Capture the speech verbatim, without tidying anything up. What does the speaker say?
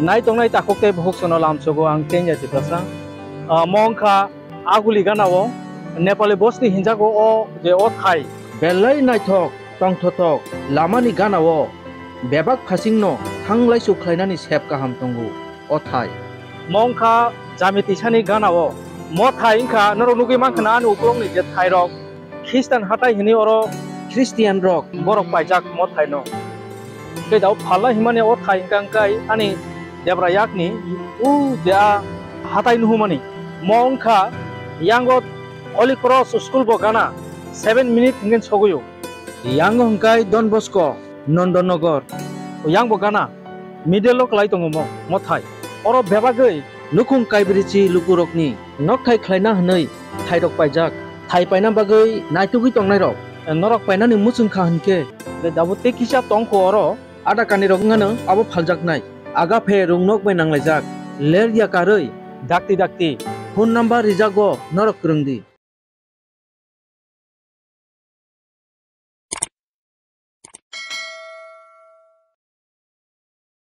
Nai tongnai takhuk tei bukhuk chwngno lamsogo ang Chengya Tiprasa. Ah, mo wngkha Aguli ganao Nepali bosti hinjago o je o thai. Belai naithok, tongthothok, lamani ganao bebak phasingno thanglaisu khlainani sep kaham tongo o thai. Mo wngkha Jami tisani ganao. Mo thai wngkha norok nugwi mankha na ani ukulokni je thairok. Khristan hatai hwnwi oro Khristianrok borok paijak mo thaino. Tei dao phalna himani o thai hwnkha hwnkhe ani debra yakni u je a hatai nuhumani. Mo wngkha yango Holy Cross School bo gana seven minute hwnkhe sogwio. Yango hwnkhe Don Bosco, Nondonogor. Yang bo gana middle o kwlai tongo mo, mo thai. Oro bebagwi nukhung kaibrichi lukurokni nokthai khlaina hwnwi thairok paijak. Thai paina bagwi naitugwi tongnairok norok painani muchung kha hwnkhe. Tei dabo tei kisa tongkho oro. Ada kanirok wngano abo phaljaknai. Agape rung nok bai nanglaijak. Ler ya karwi. Dakti dakti. Phone number rijago norok kwrwngdi.